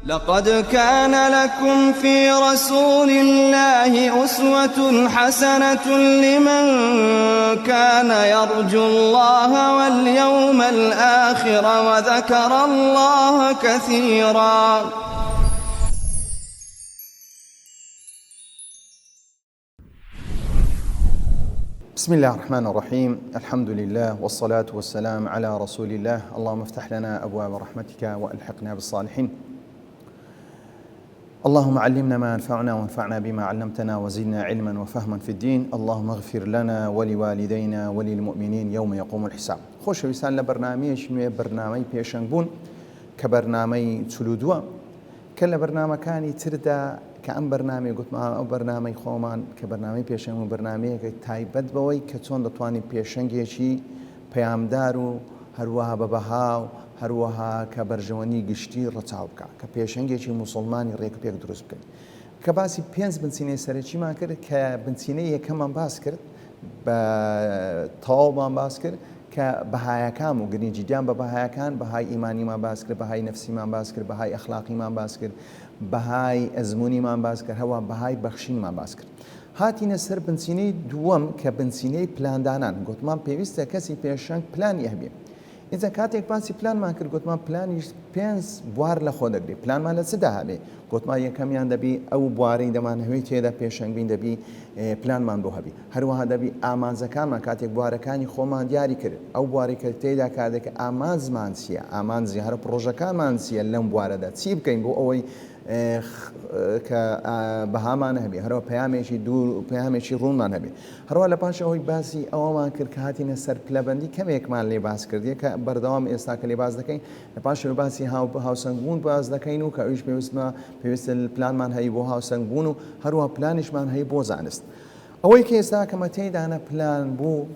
لقد كان لكم في رسول الله أسوة حسنة لمن كان يرجو الله واليوم الآخر وذكر الله كثيرا. بسم الله الرحمن الرحيم الحمد لله والصلاة والسلام على رسول الله اللهم افتح لنا أبواب رحمتك وألحقنا بالصالحين اللهم علمنا ما ينفعنا وانفعنا بما علمتنا وزدنا علما وفهما في الدين اللهم اغفر لنا ولوالدينا وللمؤمنين يوم يقوم الحساب خۆشەویستان لە بەرنامەیەکی نوێ بەرنامەی پێشەنگ بوون کە بەرنامەی چلودووە کە لە بەرنامەکانی تردا کە ئەم بەرنامەیە گوتمان ئەو بەرنامەی خۆمان کە بەرنامەی پێشەنگ و بەرنامەیەکە تایبەت بەوەی کە چۆن دەتوانین پێشەنگێکی پەیامدار و هەروەها بە بەها و هەروەها کە بەرژەوەندی گشتی ڕەچاو بکا کە پێشەنگێکی موسڵمانی ڕێک و پێک دروست بکەین کە باسی پێنج بنچینەی سەرەکیمان کرد کە بنچینەی یەکەمان باس کرد بە تەواومان باس کرد کە بەهایەکان و گرنگیدان بە بەهایەکان، بەهای ئیمانیمان باس کرد، بەهای نەفسیمان باس کرد، بەهای ئەخلاقیمان باس کرد، بەهای ئەزموونیمان باس کرد، هەروەها بەهای بەخشینمان باس کرد. هاتینە سەر بنچینەی دووەم کە بنچینەی پلاندانان، گوتمان پێویستە کەسی پێشەنگ پلانی هەبێ. ئینجا کاتێک باسی پلانمان کرد گوتمان پلانیش پێنج بوار لە خۆ دەگرێ. پلانمان لە چدا هەبێ؟ گوتمان یەکەمیان دەبی ئەو بوارەی دەمانهەوێ تێدا پێشەنگ بین دەبی پلانمان بۆ هەبی. هەروەها دەبی ئامانجەکانمان کاتێک بوارەکانی خۆمان دیاری کرد، ئەو بوارەی کە تێیدا کار دەکەین ئامانجمان چییە، ئامانجی هەر پڕۆژەکانمان چییە لەم بوارەدا، چی بکەین بۆ ئەوەی کە بەهامان هەبێ، هەروە پەیامێکی دوور پەیامێکی ڕوونمان هەبێ. هەروە لە پاش ئەوەی باسی ئەوەمان کرد کە هاتینە سەر پلەبەندی کەمێکمان لێ باس کردیە کە بەردەوام ئێستا کە لێ باس دەکەین لە پاش ئەوەی باسی هاوسەنگبوون باس دەکەین و کە ئەویش پێویستمە پێویستە پلانمان هەیە بۆ هاوسەنگبوون و هەروە پلانیشمان هەیە بۆ زانست. ئەوەی کە ئێستا کەمە تێیدانە پلان بوو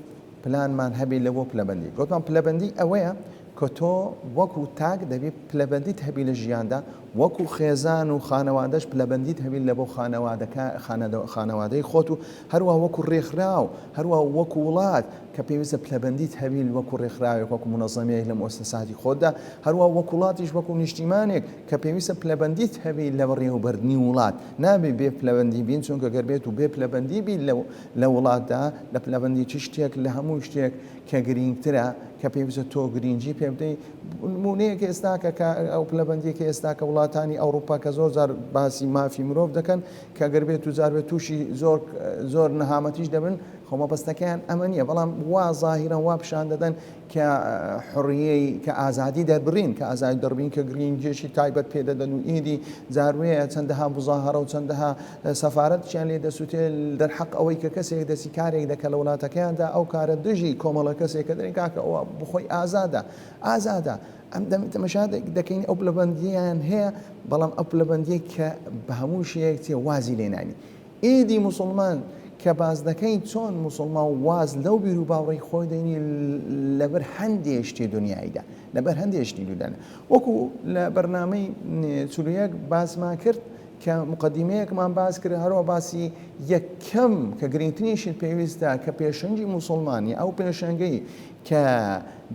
پلانمان هەبێ لە بۆ پلەبەندی گۆتمان پلەبەندی ئەوەیە کە تۆ وەکو تاک دەبی پلەبەندیت هەبی لە ژیاندا وەکو خێزان و خانەوادەش پلەبەندیت هەبی لە بۆ خانەوادەکە خانەوادەی خۆت و هەروە وەکو ڕێکخراو هەروە وەکو وڵات کە پێویستە پلەبەندیت هەبی وەکو ڕێکخراوێک وەکو مونەزەمەیەک لە موئەسەساتی خۆتدا هەروە وەکو وڵاتیش وەکو نیشتیمانێک کە پێویستە پلەبەندیت هەبی لە بەڕێوەبردنی وڵات نابێ بێ پلەبەندی بین چونکە گەر بێت و بێ پلەبەندی بی لە وڵاتدا لە پلەبەندی چ شتێک لە هەموو شتێک کە گرینگترە کە پێویستە تۆ گرینگی پێ بدەی نمونەیەک ئێستاکە کە ئەو پلەبەندیە کە ئێستاکە وڵاتانی ئەوروپا کە زۆر جار باسی مافی مرۆڤ دەکەن کە گەر بێت و جار بێت تووشی زۆر زۆر نەهامەتیش دەبن خۆ مەبەستەکەیان ئەمە نییە بەڵام وا زاهیران وا پیشان دەدەن کە حڕیەی کە ئازادی دەربڕین کە ئازادی دەربڕین کە گرینگیەکی تایبەت پێ دەدەن و ئیدی جاروەیە چەندەها مزاهەرە و چەندەها سەفارەتیان لێ دەسووتێ دەرحەق ئەوەی کە کەسێک دەستی کارێک دەکە لە وڵاتەکەیاندا ئەو کارە دژی کۆمەڵە کەسێک کە دەرێن کاکە ئەوە بخۆی ئازادە ئازادە ئەم دەم تەمەشا دەکەین ئەو پلەبەندییان هەیە بەڵام ئەو پلەبەندیە کە بە هەموو شێک تێ وازی لێ نانی ئیدی موسڵمان کە باس دەکەین چۆن موسڵمان واز لەو بیروباوڕەی خۆی دەینی لەبەر هەندێ شتی دنیاییدا لەبەر هەندێ شتی دودانە وەکو لە بەرنامەی 41 باسمان کرد کە مقدمەیەکمان باس کرد هەروە باسی یەکەم کە گرنگترین شت پێویستە کە پێشەنگی موسڵمانی ئەو پێشەنگەی کە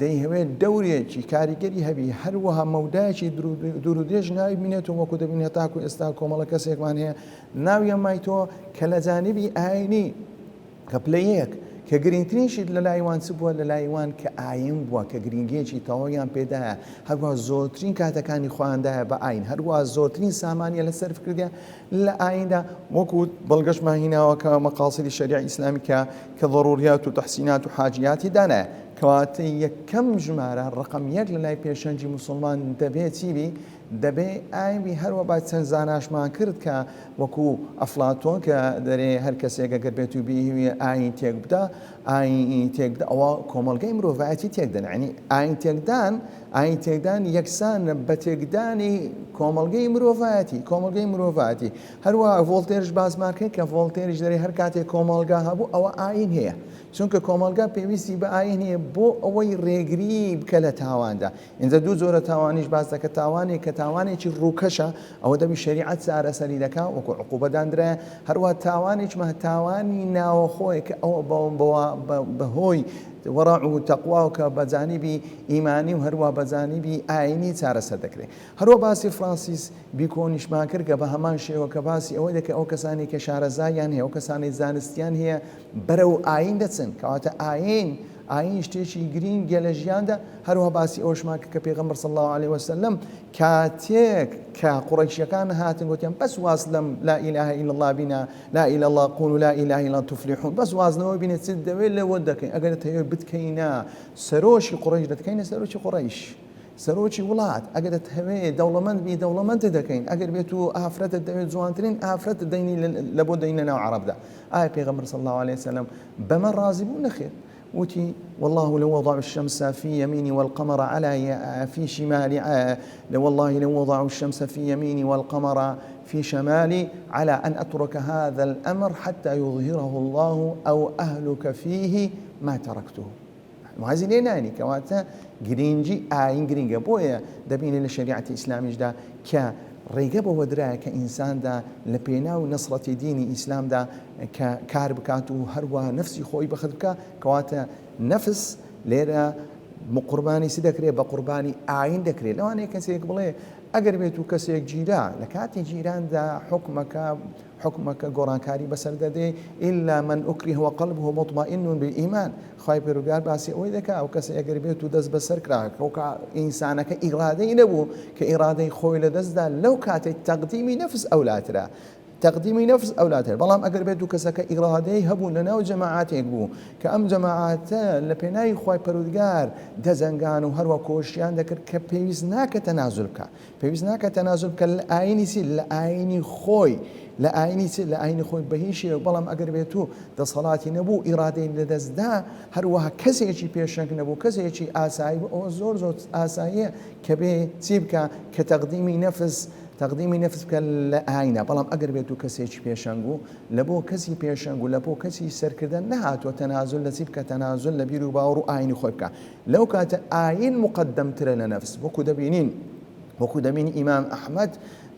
دەیهەوێت دەورێکی کاریگەری هەبی هەروەها مەودایەکی دوور و درێژ ناوی بینێتەوە وەکو دەبینێت تاکو ئێستا کۆمەڵە کەسێکمان هەیە ناویان مایتەوە کە لە جانبی ئاینی کە پلە یەک کە گرنگترین شت لە لای وان چ بووە لە لای وان کە ئاین بووە کە گرنگیەکی تەواویان پێدایە هەروە زۆرترین کاتەکانی خۆیاندایە بە ئاین هەروە زۆرترین سامانیە لە سەرف کردە لە ئایندا وەکو بەڵگەشمان هیناوە کە مەقاصدی شەریعی ئیسلامی کە کە ضروریات و تحسینات و حاجیاتی دانایە کەواتە یەکەم ژمارە ڕقم یەک لە لای پێشەنگی موسڵمان دەبێت چی بی دەبێ ئایبی هەروە با چەند زاناشمان کرد کە وەکو ئەفلاتۆن کە دەرێ هەر کەسێک ئەگەر بێت و بیهوێ ئاین تێک بدا ئاین تێک بدا ئەوە کۆمەڵگەی مرۆڤایەتی تێک دەن یعنی ئاین تێکدان ئاین تێکدان یەکسانە بە تێکدانی کۆمەڵگەی مرۆڤایەتی کۆمەڵگەی مرۆڤایەتی هەروە ڤۆڵتێرش باسمان کرد کە ڤۆڵتێریش دەرێ هەر کاتێک کۆمەڵگا هەبوو ئەوە ئاین هەیە چونکە کۆمەڵگا پێویستی بە ئاین هەیە بۆ ئەوەی ڕێگری بکە لە تاواندا ئینجا دوو جۆرە تاوانیش باس دەکە تاوانێک کە تاوانێکی ڕووکەشە ئەوە دەبی شەریعەت چارەسەری دەکا وەکو عقوبە داندرایە هەروە تاوانێکمە تاوانی ناوەخۆیە کە ئەوە بەهۆی وەڕع و تەقوا و کە بە جانیبی ئیمانی و هەروە بە جانیبی ئاینی چارەسەر دەکرێت. هەروە باسی فرانسیس بیکۆنیشمان کرد کە بە هەمان شێوە کە باسی ئەوەی دەکرد ئەو کەسانی کە شارەزاییان هەیە، ئەو کەسانەی زانستیان هەیە بەرەو ئایین دەچن، کەواتە ئایین ئایین شتێکی گرینگە لە ژیاندا، هەروەها باسی ئەوەشمان کرد کە پێغەمبەر صلی اللە علیه وسلم کاتێک کە قوڕەیشیەکان هاتن گوتیان بەس واز لەم لا اله الا اللە بینە لا اله اللە قولوا لا اله الا الله تفلحون بەس واز لەوە بینە چت دەوێت لەوە دەکەین ئەگەر دەتەوێت بتکەینە سەرۆکی قوڕەیش دەتکەینە سەرۆکی قوڕەیش. سەرۆکی وڵات، ئەگەر دەتهەوێ دەوڵەمەند بی دەوڵەمەندت دەکەین، ئەگەر بێت و ئافرەتت دەوێت جوانترین ئافرەتت دەینی لە بۆ دەینە ناو عەڕەبدا. ئایا پێغەمبەر صلی اللە علیە وسلم بەمە ڕازی بوو؟ نەخێر. وتی، واللە لو وضعوا الشمس في يميني والقمر على في شمالي والله لو وضعوا الشمس في يميني والقمر في شمالي على أن أترك هذا الأمر حتى يظهره الله أو أهلك فيه ما تركته. وازی لێ نانی کەواتە گرینگی ئاین گرینگە بۆیە دەبینی لە شەریعەتی ئیسلامیشدا کە ڕێگە بەوە درایە کە ئینساندا لە پێناو نەسرەتی دینی ئیسلامدا کە کار بکات و هەروە نەفسی خۆی بەخت بکە کەواتە نەفس لێرە قوربانی چی دەکرێت بە قوربانی ئاین دەکرێت لەوانەیە کەسێک بڵێ ئەگەر بێت و کەسێک گیرا لە کاتی گیراندا حکومەکە حوکمەکە گۆڕانکاری بەسەر دەدێ، الا من اکره وقلبه مطمئن بالایمان، خوای پەروەردگار باسی ئەوەی دەکا ئەو کەسەی ئەگەر بێت و دەست بەسەر کرا کە ئینسانەکە ئیرادەی نەبوو کە ئیرادەی خۆی لەدەست دا لەو کاتەی تەقدیمی نەفس ئەولاترە تەقدیمی نەفس ئەولاتر بەڵام ئەگەر بێت و کەسەکە ئیرادەی هەبوو لەناو جەماعاتێک بوو کە ئەم جەماعاتە لە پێناوی خوای پەروەردگار دەجەنگان و هەروە کۆشیان دەکرد کە پێویست ناکە تەنازول بکە پێویست ناکات تەنازول بکات لە ئاینی چی؟ لە ئاینی خۆی، لە ئاینی چی؟ لە ئاینی خۆی بە هیچ شێوەیەک، بەڵام ئەگەر بێتو دەسەڵاتی نەبوو، ئیرادەی لەدەست دا، هەروەها کەسێکی پێشەنگ نەبوو، کەسێکی ئاسایی بوو، ئەوە زۆر زۆر ئاساییە کە بێ چی بکا؟ کە تەقدیمی نەفس، تەقدیمی نەفس بکا لە ئاینە، بەڵام ئەگەر بێتو کەسێکی پێشەنگ بوو، لە بۆ کەسی پێشەنگ و لە بۆ کەسی سەرکردە نەهاتووە تەنازول لە چی بکا؟ تەنازول لە بیر و باوەڕ و ئاینی خۆی بکا. لەو کاتە ئایین موقەدەمترە لە نەفس، وەکو دەبینین وەکو دەبینین ئیمام ئەحمەد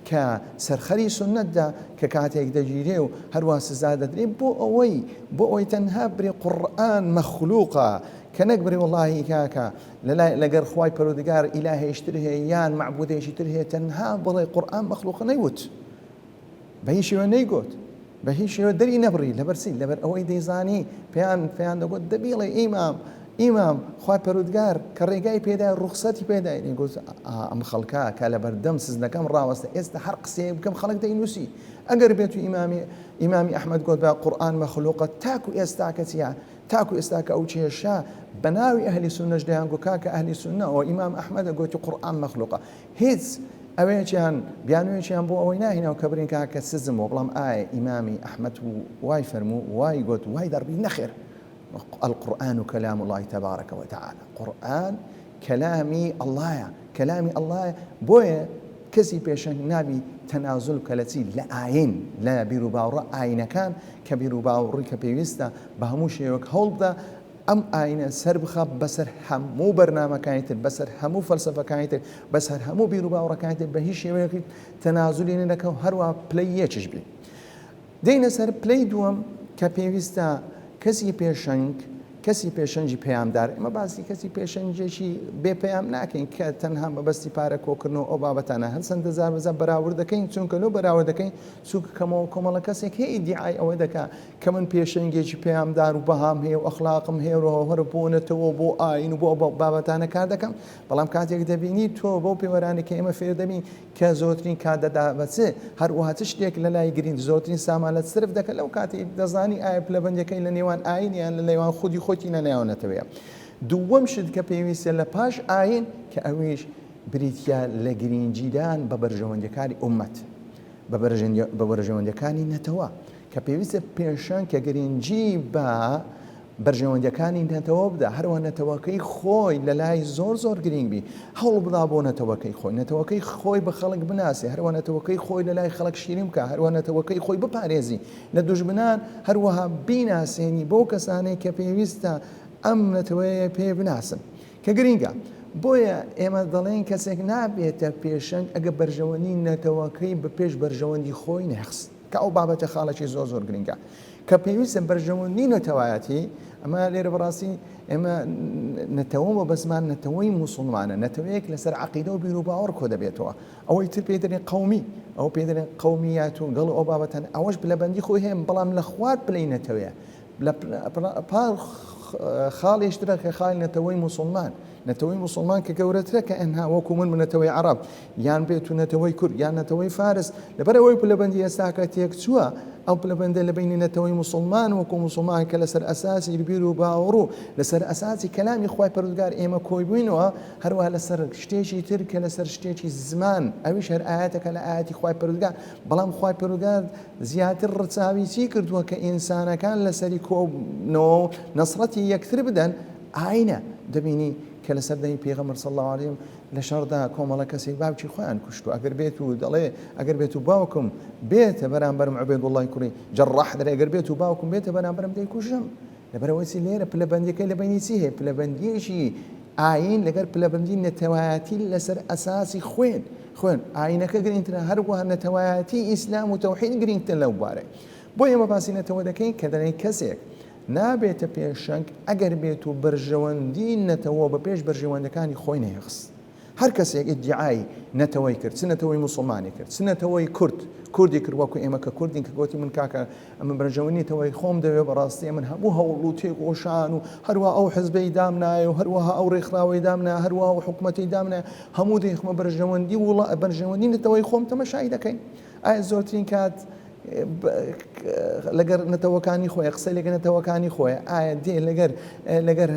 کە سەرخەری سوننەتدا کە کاتێک دەگیرێ و هەروا سزا دەدرێ بۆ ئەوەی بۆ ئەوەی تەنها برێ قورئان مەخلوقە کە نەک برێ وەڵاهی کاکە لەلای لەگەر خوای پەروەردگار ئیلاهێکی تر هەیە یان مەعبودێکی تر هەیە تەنها بڵێ قورئان مەخلوقە نەیوت بە هیچ شێوە نەیگۆت بە هیچ شێوە دەری نەبڕی لەبەر چی لەبەر ئەوەی دەیزانی پێیان پێیان دەگوت دەبیڵێ ئیمام ئیمام خوای پەرودگار کە ڕێگای پێدا ڕوخسەتی پێدای دەیگوت ئەم خەڵکە کە لە بەردەم سزنەکەم ڕاوەستە ئێستا هەر قسەیەک بکەم خەڵک دەینووسی ئەگەر بێت و ئیمامی ئیمامی ئەحمەد گۆت بە قورئان مەخلوقە تاکو ئێستا کە چیە تاکو ئێستا کە ئەو کێشە بە ناوی ئەهلی سوننەش دەیانگۆ کاکە ئەهلی سوننە ئەوە ئیمام ئەحمەدە گۆتی قورئان مەخلوقە هیچ ئەوەیەکیان بیانوویەکیان بۆ ئەوەی ناهیناو کە برین کاکە سزم بۆ بەڵام ئایا ئیمامی ئەحمەد وای فەرموو وای گۆت وای دەڕبی نەخێر القرآن کلام اللە تبارک وتعالی قورئان کەلامی اللەیە کەلامی اللەیە بۆیە کەسی پێشەنگ نابی تەنازول بکە لە چی لە ئاین لە بیروباوڕە ئاینەکان کە بیروباوڕی کە پێویستە بە هەموو شێوەک هەوڵ بدە ئەم ئاینە سەربخە بەسەر هەموو بەرنامەکانی تر، بەسەر هەموو فەلسەفەکانی تر، بەسەر هەموو بیروباوەڕەکانی تر بە هیچ شێوەیەک تەنازولی نەدەکا و هەروا پلەی یەکیش بی. دێینە سەر پلەی دووەم کە پێویستە کەسی پێشەنگ، کەسی پێشەنگی پەیامدار، ئێمە باسی کەسی پێشەنگێکی بێ پەیام ناکەین کە تەنها مەبەستی پارە کۆکردنەوە ئەو بابەتانە، هەرچەندە زار بە زار بەراورد دەکەین، چونکە لۆ بەراورد دەکەین، چونکە کەمەوە کۆمەڵە کەسێک هەیە ئیدیعای ئەوە دەکا کە من پێشەنگێکی پەیامدار و بەهام هەیە و ئەخلاقم هەیە و هەر بۆ نەتەوە و بۆ ئایین و بۆ ئەو بابەتانە کار دەکەم، بەڵام کاتێک دەبینی تۆ بەو پێوەرانەی کە ئێمە فێر دەبین کە زۆرترین کات دەدا بە چ، هەروەها چ شتێک لە لای گرینگ زۆرترین سامان لە سرف دەکە لەو کاتەی دەزانی ئایا پلەبەندیەکەی لە نێوان ئایین یان لە نێوان خودی خۆتی لە نێوان نەتەوەیە. دووەم شت کە پێویستە لە پاش ئایین کە ئەویش بریتیە لە گرینگیدان بە بەرژەوەندیەکانی ئوممەت. بە بەرژەوەندیەکانی نەتەوە کە پێویستە پێشەنگ کە گرنگی بە بەرژەوەندیەکانی نەتەوە بدا هەروە نەتەوەکەی خۆی لە لای زۆر زۆر گرنگ بی هەوڵ بدا بۆ نەتەوەکەی خۆی نەتەوەکەی خۆی بە خەڵک بناسێ هەروە نەتەوەکەی خۆی لە لای خەڵک شیرین بکە هەروە نەتەوەکەی خۆی بپارێزی لە دوژمنان هەروەها بیناسێنی بەو کەسانەی کە پێویستە ئەم نەتەوەیە پێ بناسن کە گرینگە. بۆیە ئێمە دەڵێین کەسێک نابێتە پێشەنگ ئەگەر بەرژەوەندی نەتەوەکەی بە پێش بەرژەوەندی خۆی نەخست. کە ئەو بابەتە خاڵێکی زۆر زۆر گرینگە. کە پێویستە بەرژەوەندی نەتەوایەتی ئەمە لێرە بەڕاستی ئێمە نەتەوە مەبەستمان نەتەوەی موسڵمانە، نەتەوەیەک لەسەر عەقیدە و بیروباوەڕ کۆدەبێتەوە. ئەوەی تر پێی دەلێن قەومی، ئەوە پێی دەلێن قەومیات و گەڵ و ئەو بابەتانە، ئەوەش پلەبەندی خۆی هەیە، بەڵام لە خوار پلەی نەتەوەیە. لە پار خاڵێش ترە کە خاڵی نەتەوەی موسڵمان، نەتەوەی موسڵمان کە گەورەترە کە ئەنها وەکو من نەتەوەی عەڕەب یان بێت و نەتەوەی کورد یان نەتەوەی فارس، لەبەر ئەوەی پلەبەندی ئێستاکە تێکچووە، ئەو پلەبەندە لە بەینی نەتەوەی موسڵمان وەکو موسڵمان کە لەسەر ئەساسی بیر و باوەڕ و لەسەر ئەساسی کەلامی خوای پەروەردگار ئێمە کۆی بووینەوە، هەروەها لەسەر شتێکی تر کە لەسەر شتێکی زمان ئەویش هەر ئایەتەکە لە ئایەتی خوای پەروەردگار، بەڵام خوای پەروەردگار زیاتر ڕچاوی چی کردووە کە ئینسانەکان لەسەری کۆبنەوە و نەسرەتی یەکتر بدەن، ئاینە، دەبینی کە لەسەر دەمی پێغەمبەر صلی اللە علیه لە شەڕدا کۆمەڵە کەسێک باوکی خۆیان کوشتووە، ئەگەر بێت و دەڵێ ئەگەر بێت و باوکم بێتە بەرامبەرم عوبێدوڵڵای کوڕی جەڕاح دەڵێ ئەگەر بێت و باوکم بێتە بەرامبەرم دەیکوژم. لەبەرئەوەی چی لێرە پلەبەندیەکەی لە بەینی چی هەیە پلەبەندیەکی ئایین لەگەر پلەبەندی نەتەوایەتی لەسەر ئەساسی خوێن خوێن ئایینەکە گرنگترە هەروەها نەتەوایەتی ئیسلام و تەوحید گرنگتر لەو بارەی بۆ ئێمە باسی نەتەوە دەکەین کە دەڵێن کەسێک نابێتە پێشەنگ ئەگەر بێت و بەرژەوەندی نەتەوە بە پێش بەرژەوەندەکانی خۆی نەیخست هەر کەسێک ئیدیعای نەتەوەی کرد، چ نەتەوەی موسڵمانی کرد، چ نەتەوەی کورد، کوردی کرد وەکو ئێمە کە کوردین کە گۆتی من کاکە ئەمن بەرژەوەندی نەتەوەی خۆم دەوێ بەڕاستی ئەمن هەموو هەوڵ و تێکۆشان و هەروە ئەو حزبەی دامنایە و هەروەها ئەو ڕێکخراوەی دامنا هەروە ئەو حکومەتەی دامنا هەموو دەیخمە بەرژەوەندی وڵا بەرژەوەندی نەتەوەی خۆم تەمەشای دەکەین ئایا زۆرترین کات لەگەر نەتەوەکانی خۆی قسەی لەگەر نەتەوەکانی خۆی ئایا دێ لەگەر لەگەر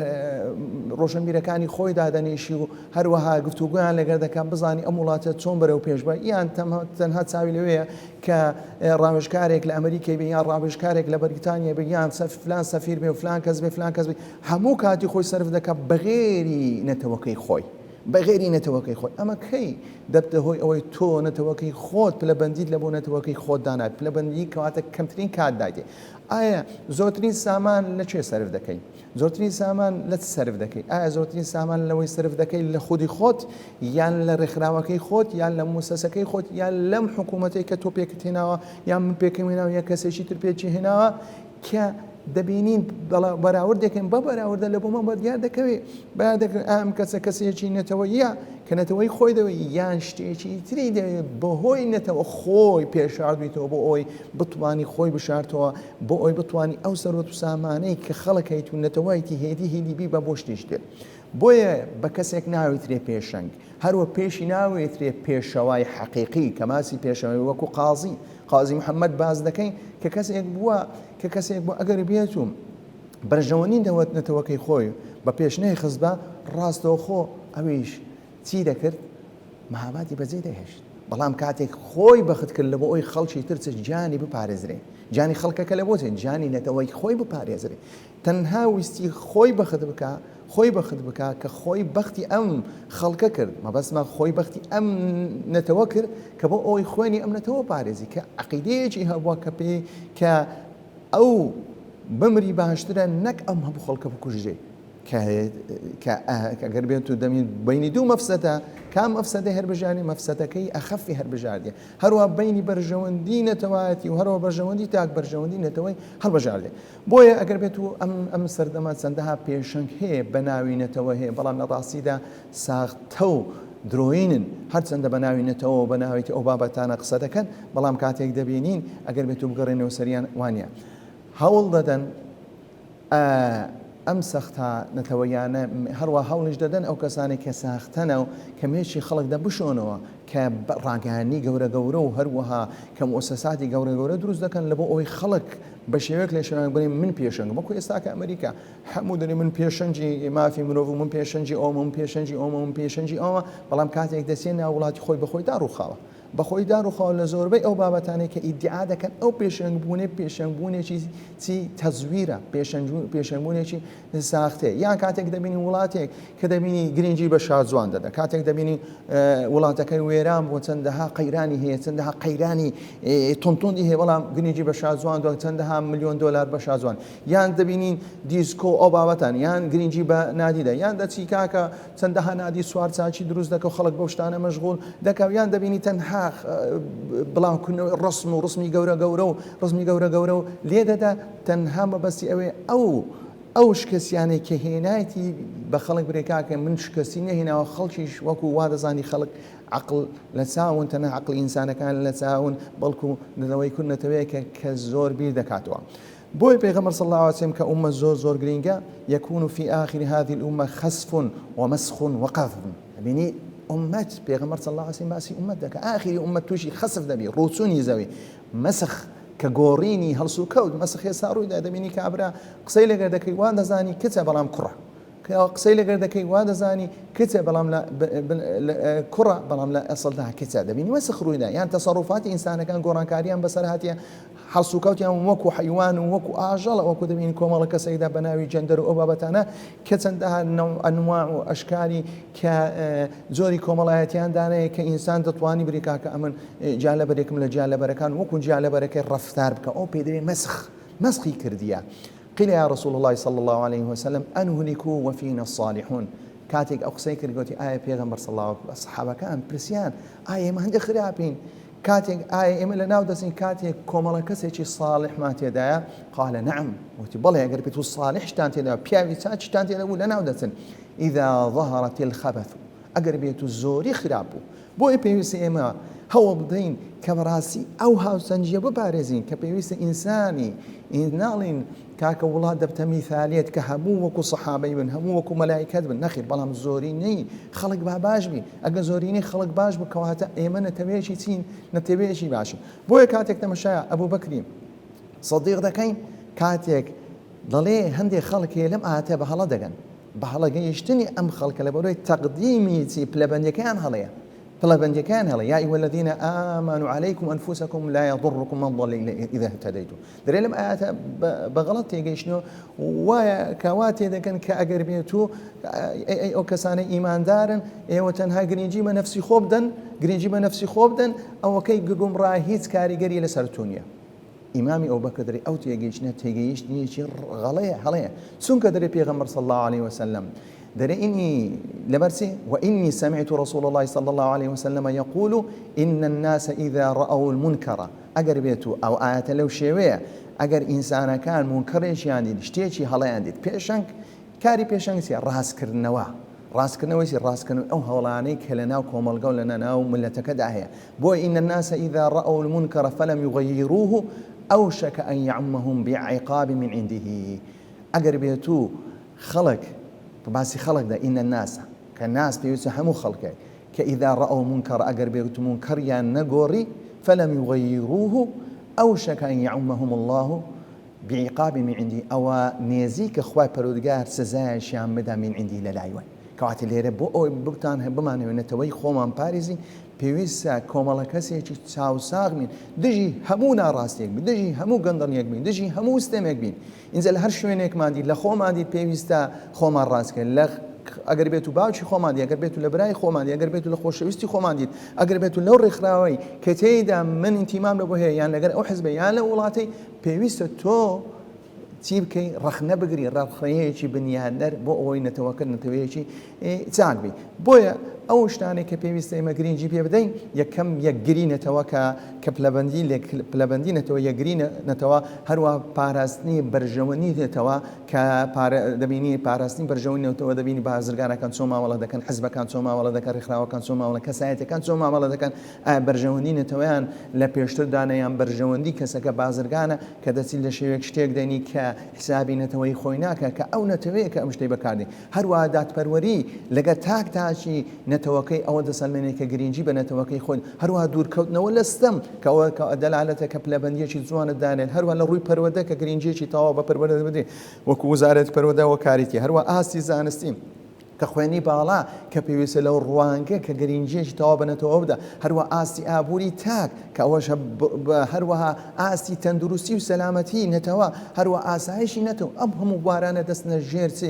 ڕۆشنبیرەکانی خۆی دادەنیشی و هەروەها گفتوگۆیان لەگەر دەکات بزانی ئەم وڵاتە چۆن بەرەو پێش بە یان تەنها چاوی لەوەیە کە ڕاوێژکارێک لە ئەمریکای بێ یان ڕاوێژکارێک لە بەریتانیا بێ یان فلان سەفیر بێ و فلان کەس بێ فلان کەس بێ هەموو کاتی خۆی سەرف دەکات بەغێری نەتەوەکەی خۆی. بە غەیری نەتەوەکەی خۆت ئەمە کەی دەبتە هۆی ئەوەی تۆ نەتەوەکەی خۆت پلەبەندیت لە بۆ نەتەوەکەی خۆت دانات پلەبەندی کەواتە کەمترین کات دایتێ ئایا زۆرترین سامان لە کوێ سەرف دەکەی زۆرترین سامان لە چ سەرف دەکەی ئایا زۆرترین سامان لەوەی سەرف دەکەی لە خودی خۆت یان لە ڕێکخراوەکەی خۆت یان لە موسەسەکەی خۆت یان لەم حکوومەتەی کە تۆ پێکت هێناوە یان من پێکم هێناوە یا کەسێکی تر پێکی هێناوە کە دەبینین بەراورد دەکەین بە بەراوردە لە بۆمان بە دیار دەکەوێت بەیان دەکەن ئەم کەسە کەسێکی نەتەوەیە کە نەتەوەی خۆی دەوێت یان شتێکی تری دەوێت بەهۆی نەتەوە خۆی پێشاردویتەوە بۆ ئەوی بتوانی خۆی بشارتەوە بۆ ئەوی بتوانی ئەو سەرۆت و سامانەی کە خەڵک هەیت و نەتەوەیتی هێدی هێدی بی بە بۆ شتێکی تر بۆیە بە کەسێک ناویترێ پێشەنگ هەروە پێشی ناوێترێ پێشەوای حەقیقی کە ماسی پێشەوەی وەکو قازی قازی محەممەد باس دەکەین کە کەسێک بووە کە کەسێک بوو ئەگەر بێت و بەرژەوەندی نەوەت نەتەوەکەی خۆی بە پێش نەیخستبا ڕاستەوخۆ ئەویش چی دەکرد مەهابادی بەجێ دەهێشت بەڵام کاتێک خۆی بەخت کرد لە بۆ ئەوی خەڵکی تر چ گیانی بپارێزرێ گیانی خەڵکەکە لە بۆچێ گیانی نەتەوەی خۆی بپارێزرێ تەنها ویستی خۆی بەخت بکا خۆی بەخت بکا کە خۆی بەختی ئەم خەڵکە کرد مەبەستمە خۆی بەختی ئەم نەتەوە کرد کە بۆ ئەوەی خوێنی ئەم نەتەوە پارێزی کە عەقیدەیەکی هەبووە کە پێی کە ئەو بمری باشترە نەک ئەم هەموو خەڵکە بکوژرێ کە گەر بێت و دەمی بینی دوو مەفسەدە کام مەفسەدەی هەربژاری مەفسەدەکەی ئەخەفی هەربژاردێ هەروە بینی بەرژەوەندی نەتەوایەتی و هەروە بەرژەوەندی تاک بەرژەوەندی نەتەوەی هەڵبژاردێ بۆیە ئەگەر بێت و ئەم ئەم سەردەمە چەندەها پێشەنگ هەیە بە ناوی نەتەوە هەیە بەڵام لە ڕاستیدا ساختە و درۆینن هەرچەندە بە ناوی نەتەوە و بە ناوێتی ئەو بابەتانە قسە دەکەن بەڵام کاتێک دەبینین ئەگەر بێت و بگەڕێنەوە سەریان وانە هەوڵ دەدەن ئەم سەختە نەتەوەیانە هەروە هەوڵیش دەدەن ئەو کەسانێک کە ساختەنە و کە مێشی خەڵک دەبشۆنەوە کە ڕاگەیاندنی گەورە گەورە و هەروەها کە موسەساتی گەورە گەورە دروست دەکەن لە بۆ ئەوەی خەڵک بە شێوەیەک لە شێوەیەک بڵێ من پێشەنگم وەکو ئێستا کە ئەمریکا هەموو دەڵێ من پێشەنگی مافی مرۆڤ و من پێشەنگی ئەوم من پێشەنگی ئەوم من پێشەنگی ئەوە بەڵام کاتێک دەچێت ناو وڵاتی خۆی بەخۆی داڕووخاوە بەخۆی داڕووخاوە لە زۆربەی ئەو بابەتانەی کە ئیدعا دەکەن ئەو پێشەنگبوونەی پێشەنگبوونێکی چی تەزویرە پێشەنگبوونێکی ساختەیە یان کاتێک دەبینی وڵاتێک کە دەبینی گرنگی بە شاجوان دەدە کاتێک دەبینی وڵاتەکەی وێران بۆ چەندەها قەیرانی هەیە چەندەها قەیرانی تونتوندی هەیە بەڵام گرنگی بە شاجوان دو چەندەها ملیۆن دلار بە شاجوان یان دەبینین دیسکۆ ئەو بابەتان یان گرنگی بە نادیدە یان دەچی کاکە چەندەها نادی سوارچاکی دروست دەکە و خەڵک بەو شتانە مەشغول دەکا و یان دەبینی تەنها بڵاوکردنەوەی ڕسم و ڕسمی گەورە گەورە و ڕسمی گەورە گەورە و لێ دەدا تەنها مەبەستی ئەوێ ئەو. ئەو شکستیانەی کە هێنایتی بە خەڵک برێ کاکە من شکستی نەهێناوە خەڵکیش وەکو وا دەزانی خەڵک عەقڵ لە چاون تەنها عەقڵی ئینسانەکان لە چاون بەڵکو نەتەوەی کورد نەتەوەیەکە کە زۆر بیر دەکاتەوە بۆیە پێغەمبەر صلی اللە علیه وسلم کە ئوممەت زۆر زۆر گرینگە یکون فی آخر هذه الامە خسف ومسخ وقذف ئەبینی ئوممەت پێغەمبەر صلی اللە علیه وسلم باسی ئوممەت دەکا ئاخری ئوممەت تووشی خەسف دەبی ڕووچوونی زەوی مەسخ کە گۆڕینی هەڵسوکەوت مەسخ ئێستا ڕوویدا دەبینی کابرا قسەی لەگەر دەکەی وا دەزانی کچە بەڵام کوڕە قسەی لەگەر دەکەی وا دەزانی کچە بەڵام لە کوڕە بەڵام لە ئەسڵدا کچە دەبینی مەسخ ڕوویدا یان تەسەڕوفاتی ئینسانەکان گۆڕانکاریان بەسەر هاتیە هەڵسوکەوتیان وەکو حەیوان و وەکو ئاژەڵە وەکو دەبینی کۆمەڵە کەسێکدا بە ناوی جەندەر و ئەو بابەتانە کە چەندەها نەوع ئەنواع و ئەشکالی کە جۆری کۆمەڵایەتیان دانەیە کە ئینسان دەتوانی بری کاکە ئەمن جیا لەبەرێکم لە جیا لەبەرەکان وەکو جیا لەبەرەکەی ڕەفتار بکە ئەو پێ دەرێ مەسخ مەسخی کردیە قیل یا رسول الله صلی الله علیه وسلم انهلك وفینا الصالحون کاتێک ئەو قسەی کرد گوتی ئایا پێغەمبەر صلی الله سەحابەکان پرسیان ئایا ئێمە هەندێک خراپین کاتێک ئایا ئێمە لە ناو دەچین کاتێک کۆمەڵە کەسێکی صالحمان تێدایە؟ قال نعم وتی بەڵێ ئەگەر بێت و صالحشتان تێدا پیاوی چاکیشتان تێدا بوو لە ناو دەچن اذا ظهرت الخبث ئەگەر بێت و زۆری خراپ بوو بۆیە پێویستە ئێمە هەوڵ بدەین کە بەڕاستی ئەو هاوسەنگیە بپارێزین کە پێویستە ئینسانی ناڵین کاکە وڵات دەبتە میثالیەت کە هەموو وەکو سەحابەی بن هەموو وەکو مەلایکەت بن نەخیر بەڵام زۆرینەی خەڵک با باش بی ئەگەر زۆرینەی خەڵک باش بوو کەواتە ئێمە نەتەوەیەکی چین نەتەوەیەکی باشین بۆیە کاتێک تەمەشای ئەبوبەکری سەدیق دەکەین کاتێک دەڵێ هەندێک خەڵک هەیە لەم ئاتە بە هەڵە دەگەن بە هەڵە گەیشتنی ئەم خەڵکە لە بەرەی تەقدیمی چی پلەبەندیەکەیان هەڵەیە پلەبەندیەکەیان هەڵە یا ایها الذین آمنوا علیکم انفسکم لا یضرکم من ضل اذا اهتدیتم دەرێ لەم ئایەتە بە غەڵەت تێگەیشتن و وایە کە وا تێدەگەن کە ئەگەر بێت و ئەی ئەو کەسانەی ئیماندارن ئێوە تەنها گرنگی بە نەفسی خۆ بدەن گرنگی بە نەفسی خۆ بدەن ئەوەکەی گومڕا هیچ کاریگەری لەسەر تۆ نییە ئیمامی ئەوبەکر دەرێ ئەو تێگەیشتنە تێگەیشتنێکی غەڵەیە هەڵەیە چونکە دەرێ پێغەمبەر صلی الله علیه وسلم دەرێ ئینی لەبەر چی وإني سمعت رسول الله صلى الله عليه وسلم يقول إن الناس إذا رأوا المنكر ئەگەر بێت و ئەو ئایەتە لەو شێوەیە ئەگەر ئینسانەکان مونکەرێکیان دیت شتێکی هەڵەیان دیت پێشەنگ کاری پێشەنگ چیە ڕاستکردنەوە ڕاستکردنەوەی چی ڕاستکردنەوەی ئەو هەڵانەی کە لە ناو کۆمەڵگە و لە ناو ملەتەکەدا هەیە بۆیە إن الناس إذا رأوا المنكر فلم يغيروه أوشك أن يعمهم بعقاب من عنده ئەگەر بێت و خەڵک باسی خەڵک دە إن الناس کە ناس پێویستە هەموو خەڵکێک کە اذا رأوا منکر ئەگەر بێت مونکەریان نەگۆڕی فلم یغیروه اوشک ان یعمهم اللە بعقاب من عنده ئەوە نێزیکە خوای پەروەردگار سزایەکیان بدا من عنده لەلای وی کەواتە لێرە بۆ ئەوەی بتان بمانەوێت نەتەوەی خۆمان پارێزین پێویستە کۆمەڵە کەسێکی چاوساغ بین دژی هەموو ناڕاستیەک بین دژی هەموو گەندەڵیەک بین دژی هەموو ستەمێک بین ئینجا لە هەر شوێنێکمان دیت لە خۆمان دیت پێویستە خۆمان ڕاست کەین لە ئەگەر بێت و باوکی خۆمان دی ئەگەر بێت و لە برای خۆمان دی ئەگەر بێت و لە خۆشەویستی خۆمان دیت ئەگەر بێت و لەو ڕێکخراوەی کە تێیدا من ئینتیمام لە بۆ هەیە یان لەگەر ئەو حزبە یان لە وڵاتەی پێویستە تۆ چی بکەی ڕەخنە بگری ڕەخنەیەکی بنیادنەر بۆ ئەوەی نەتەوەکە نەتەوەیەکی چاک بی بۆیە ئەو شتانەی کە پێویستە ئێمە گرینگی پێ بدەین یەکەم یەکگری نەتەوە کە کە پلەبەندی لێک پلەبەندی نەتەوە یەکگری نەتەوە هەروە پاراستنی بەرژەوەندی نەتەوە کە پارە دەبینی پاراستنی بەرژەوەندی نەتەوە دەبینی بازرگانەکان چۆن مامەڵە دەکەن حزبەکان چۆن مامەڵە دەکەن ڕێکخراوەکان چۆن مامەڵە کەسایەتەکان چۆن مامەڵە دەکەن ئایا بەرژەوەندی نەتەوەیان لە پێشتر دانە یان بەرژەوەندی کەسەکە بازرگانە کە دەچیت لە شێوەیەک شتێک دەنی کە حسابی نەتەوەی خۆی ناکە کە ئەو نەتەوەیە کە ئەم شتەی بەکاردێ هەروەها دادپەروەری لەگەر تاک تاکی نەتەوەکەی ئەوە دەسەلمێنێت کە گرینگی بە نەتەوەکەی خۆی هەروەها دوورکەوتنەوە لە ستەم کە ئەوە کە دەلالەتە کە پلەبەندییەکی جوانت دانێت هەروەها لە ڕووی پەروەردە کە گرینگییەکی تەواو بە پەروەردە بدرێت وەکو وەزارەتی پەروەردە وەکاریتی هەروەها ئاستی زانستی کە خوێندنی باڵا کە پێویستە لەو ڕوانگە کە گرینگییەکی تەواو بە نەتەوە بدە هەروەها ئاستی ئابووری تاک کە ئەوەش هەروەها ئاستی تەندروستی و سەلامەتی نەتەوە، هەروەها ئاسایشی نەتەوە، ئەم هەموو بوارانە دەچنە ژێر چ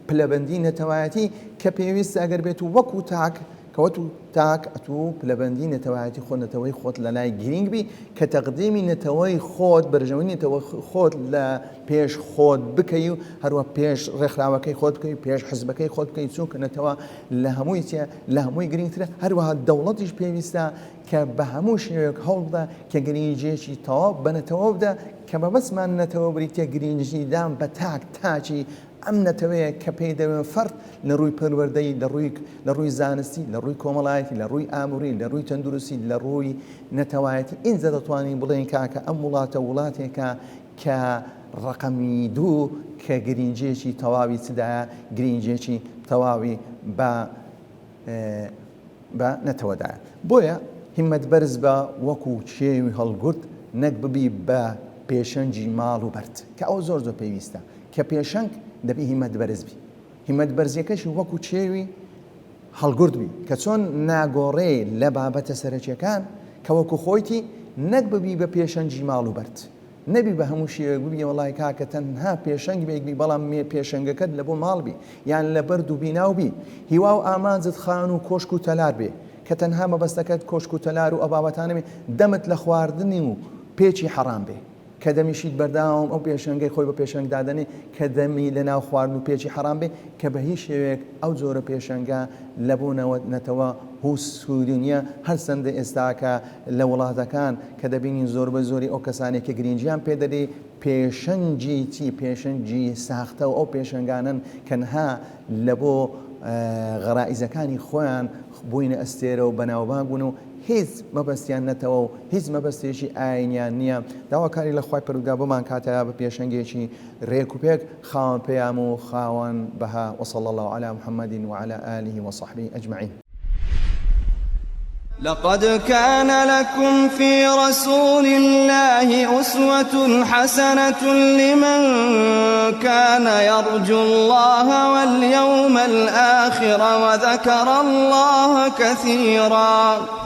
پلەبەندی نەتەوایەتی کە پێویستە ئەگەر بێت و وەکو تاک کە وەتو تاک ئەتوو پلەبەندی نەتەوایەتی خۆت نەتەوەی خۆت لەلای گرینگ بی کە تەقدیمی نەتەوەی خۆت بەرژەوەندی نەتەوە خۆت لە پێش خۆت بکەی و هەروە پێش ڕێکخراوەکەی خۆت بکەی پێش حزبەکەی خۆت بکەی چونکە نەتەوە لە هەمووی چیە لە هەمووی گرینگترە هەروەها دەوڵەتیش پێویستە کە بە هەموو شێوەیەک هەوڵ بدە کە گرینگییەکی تەواو بە نەتەوە بدە، کە مەبەستمان نەتەوە بریتییە گرینگیدان بە تاک تاکی. ئەم نەتەوەیە کە پێی دەوێن فەرد لە ڕووی پەروەردەیی، لە ڕووی لە ڕووی زانستی، لە ڕووی کۆمەڵایەتی، لە ڕووی ئابووری، لە ڕووی تەندروستی، لە ڕووی نەتەوایەتی، ئینجا دەتوانین بڵێین کاکە ئەم وڵاتە وڵاتێکە کە ڕەقەمی دوو کە گرینگییەکی تەواوی چ دایە، گرینگییەکی تەواوی بە بە نەتەوەدایە. بۆیە هیممەت بەرز بە وەکوو کێوی هەڵگورد نەک ببی بە پێشەنگی ماڵ و بەرد کە ئەوە زۆر زۆر پێویستە کە پێشەنگ دەبی هیممەت بەرز بی هیممەت بەرزیەکەشی وەکوو کێوی هەڵگورد بی کە چۆن ناگۆڕێ لە بابەتە سەرەکیەکان کە وەکوو خۆیتی نەک ببی بە پێشەنگی ماڵ و بەرد. نەبی بە هەموو شێوەیەک ببی وەڵای کاکە تەنها پێشەنگ بێک بی بەڵام مێ پێشەنگەکەت لە بۆ ماڵ بی یان لە بەرد و بیناو بی هیوا و ئامانجت خان و کۆشک و تەلار بێ کە تەنها مەبەستەکەت کۆشک و تەلار و ئەو بابەتانە بێ دەمت لە خواردنی و پێچی حەڕام بێ کە دەمیشیت بەرداوام ئەو پێشەنگەی خۆی بە پێشەنگ دادەنێ کە دەمی لە ناو خواردن و پێچی حەڕام بێ کە بە هیچ شێوەیەک ئەو جۆرە پێشەنگە لە بۆ نەتەوە هو سوودی نیە هەرچەندە ئێستاکە لە وڵاتەکان کە دەبینین زۆربەی زۆری ئەو کەسانەی کە گرینگیان پێ دەدەی پێشەنگی چی پێشەنگی ساختە و ئەو پێشەنگانەن کەنها لە بۆ غەرائیزەکانی خۆیان بووینە ئەستێرە و بەناوبانگ بوون و هیچ مەبەستیان نەتەوە و هیچ مەبەستێکی ئاینیان نییە داواکاری لە خوای پەروەردگار بۆمان کاتە بە پێشەنگێکی رێک و پێک خاوەن پەیام و خاوەن بەها وصلی اللە علی محمد وعلی آله وصحبه اجمعین. لقد كان لكم في رسول الله أسوة حسنة لمن كان يرجو الله واليوم الآخر وذكر الله كثيرا.